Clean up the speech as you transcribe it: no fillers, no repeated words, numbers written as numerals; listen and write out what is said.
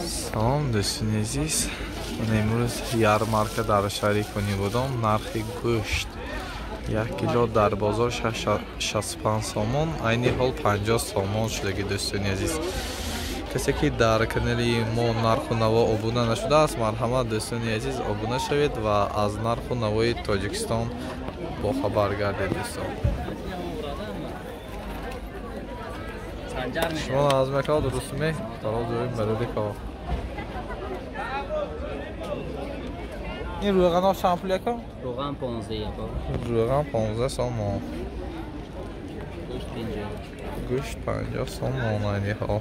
Салом, дӯстони азиз. Имрӯз ярмарка дар шаҳри Конибодом. Нархи гӯшт 1 кило дар бозор 65 сомон, айни ҳол 50 сомон шудаги, дӯстони азиз. Касе ки дар канали мо нарху наво обуна нашудааст, марҳамат, дӯстони азиз, обуна шавед ва аз нарху навои Тоҷикистон бохабар гардед, дӯстон. Шумо аз мекао дурустме? Таро ҷои бароди као. Ин рӯғанҳо чанд пул яко? Рӯған 15 яко. Рӯған 15 сомон. Гӯшт 50. Гӯшт 50 сомон айни ҳол.